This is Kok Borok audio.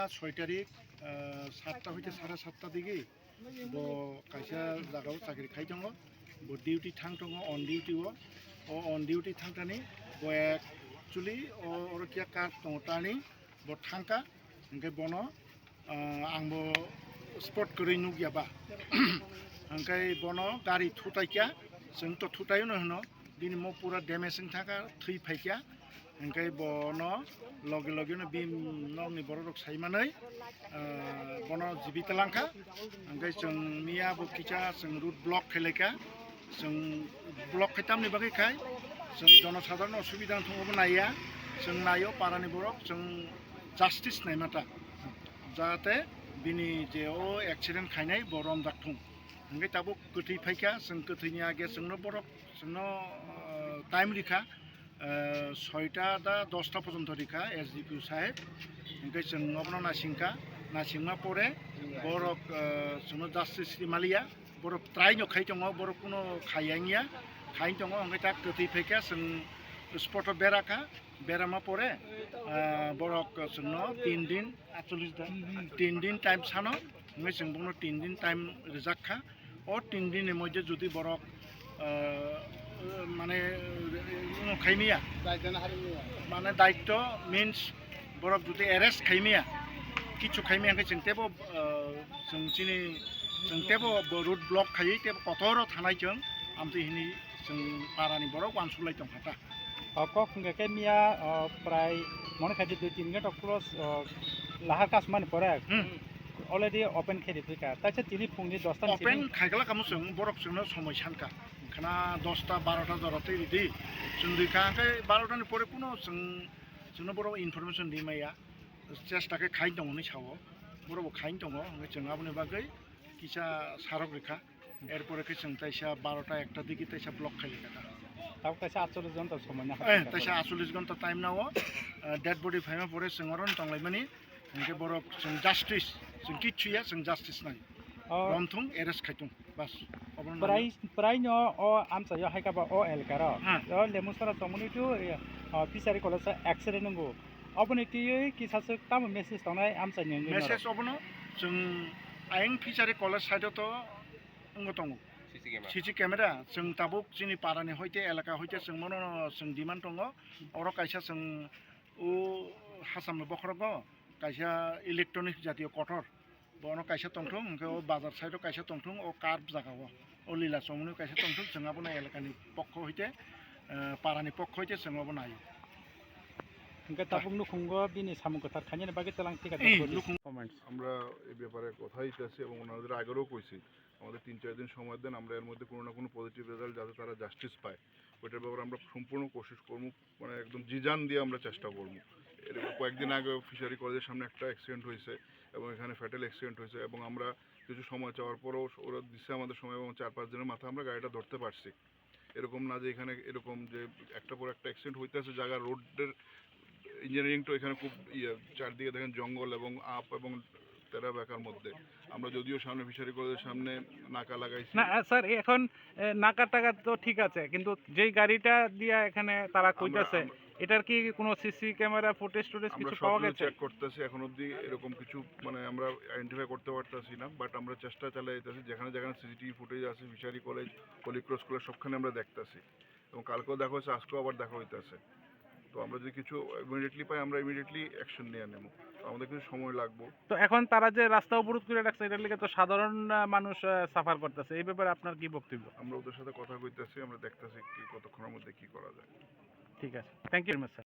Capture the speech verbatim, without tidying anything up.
Soi tarik, ah, satta hoite sare satta digi bo kaisa jagao chakri khai tongo, bo duty thang tongo, on duty o, o on duty thangkani bo actually o oro kiya kar tongo tani bo thangka, hingke bono, ah, ang bo spot kwrwi nukya ba, hingke bono gari thutaikya, chwng to thutaino hwno, bini mo pura damage wng thangka, thwi phaikya. Hingke bono loge loge no bini nokni borok rok sai manwi, ah, bono jibi talangkha. Hingke chwng miya bo kisa chwng road block khe laikha. Chwng block khe tamni bagwi khai chwng jonosadharon osubida wngthung obo naiya. Chwng naio parani borok chwng justice naimata. Jahate bini je o accident khainai bo romjak thung. Hingke tabuk kwthwi phaikha, chwng kwthwini age chwngno borok chwngno, ah, time rikha. Ah, soita da dosta porjonto rikha S D P O saheb. Hingke chwng obono nasingkha, nasingma pore borok, ah, chwngno justice rimaliya, borok try no khai tongo, borok kuno khaiya wngya, khai tongo, hingke ta kwthwi phaikha, chwng spot o berakha, berama pore, ah, borok chwngno tin din, atchollish da, tin din time sano, hingke chwng bono tin din time rijak kha. O tin din ni moddhe jodi borok, ah, mane, ino khaimiya, mane daityo means borok jodi arrest khaimiya, kichu khaimiya hingke chwng tebo, ah, chwng chini, chwng tebo bo road block khaiwi tebo kotoro thanai chwng amtwi hini chwng parani borok uansuk lai tongkha ta. O kok hingka khe miya, o, prai mone khaidi dui tin ghato cross, o, lahar kasmani pore Hmm. already open khe riphi kha. Taisa tini phungni dosta ni Open simi khaikala kamo chwng borok chwngno somoi sanka. Khana dosta barota jora twi ridi. Chwng dui kha hwnkhe barota ni pore kuno chwng, chwngno borok information di maya. Chesta khe khai tongo hinwi sao. Borok bo khai tongo, hwnkhe chwng aboni bagwi kisa sarok rikha. Erpore khe chwng taisa barota ekta digi taisa block khai rikha. Tabuk kaisa atchollish ghonta somoi na Eh, hapjak taisa kha. Atchollish ghonta time nao, eh, dead body phaima pore chwng oro tonglaimani. Hingke borok chwng justice, chwng kichu ya, chwng justice nai. Oh. Romthung, arrest khaitung, bas. Obono Prai, nai. Prai no o amchaio hai kaba o elkaro. Hmm. O Lemusora chongmani tu, eh, o Fishery College accident nungo. Oboni twiwi kisa swk tamo message tongnai amchaini wngwi norok? Message obono chwng ayang Fishery College side o to wngbo tongo. C C camera. C C camera, chwng tabuk chini parani hoite elaka hoite chwng mono chwng demand tongo. Oro kaisa chwng o Hasamni bokhorogo kaisa electronic jatiyo kotor. Bono kaisa tongthung, hwnkhe o bazar side o kaisa tongthung, o curb jaga o. O lila chongmani kaisa tongthung, chwng abono elakani pokho hoite, eh, parani pokho hoite chwng abono naio. Hwnkhe tabuk nukhungo bini samung kwthar khainani bagwi twlang thika Eh, thika nukhung- Comments. আমরা এই ব্যাপারে কথা হইতেছি এবং ওনাদের আগেরও কইছি, আমাদের তিন চার দিন সময় দেন, আমরা এর মধ্যে কোনো না কোনো পজিটিভ রেজাল্ট যাতে তারা জাস্টিস পায়, ওইটার ব্যাপারে আমরা সম্পূর্ণ কোশিশ করবো, মানে একদম জি জান দিয়ে আমরা চেষ্টা করবো। এর কয়েকদিন আগে ফিশারি কলেজের সামনে একটা অ্যাক্সিডেন্ট হয়েছে এবং এখানে ফ্যাটাল অ্যাক্সিডেন্ট হয়েছে এবং আমরা কিছু সময় চাওয়ার পরেও ওরা দিচ্ছে আমাদের সময় এবং চার পাঁচ দিনের মাথায় আমরা গাড়িটা ধরতে পারছি। এরকম না যে এখানে এরকম যে একটা পর একটা অ্যাক্সিডেন্ট হইতেছে, জায়গা রোডের ইঞ্জিনিয়ারিং তো এখানে খুব ইয়ে, চারদিকে দেখেন জঙ্গল এবং আপ এবং তেরা বেকার মধ্যে। আমরা যদিও সামনে ফিশারি কলেজের সামনে নাকা লাগাইছি। না, আহ, স্যার, এখন, এ, নাকা টাকা তো ঠিক আছে, কিন্তু যেই গাড়িটা দিয়া এখানে তারা আমরা, কইতাছে, আমরা এটার কি কোনো সিসি ক্যামেরা ফুটেজ টুটেজ আমরা কিছু পাওয়া সবগুলো গেছে? চেক করতেছি, এখন অবধি এরকম কিছু মানে আমরা আইডেন্টিফাই করতে পারতেছি না, বাট আমরা চেষ্টা চালিয়ে যাইতেছি, যেখানে যেখানে সিসিটিভি ফুটেজ আছে, fishery college, Holy Cross college, সবখানে আমরা দেখতেছি। এবং কালকেও দেখা হয়েছে, আজকেও আবার দেখা হইতেছে। তো আমরা যদি কিছু ইমিডিয়েটলি পাই, আমরা ইমিডিয়েটলি অ্যাকশন নিয়ে নেব। তো আমাদের কিছু সময় লাগবো। তো এখন তারা যে রাস্তা অবরোধ করে রাখছে, এটার লিগে তো সাধারণ, আহ, মানুষ, আহ, সাফার করতেছে, এই ব্যাপারে আপনার কি বক্তব্য? আমরা ওদের সাথে কথা কইতেছি, আমরা দেখতেছি কি কতক্ষণের মধ্যে কি করা যায়। ঠিক আছে, thank you very much, sir.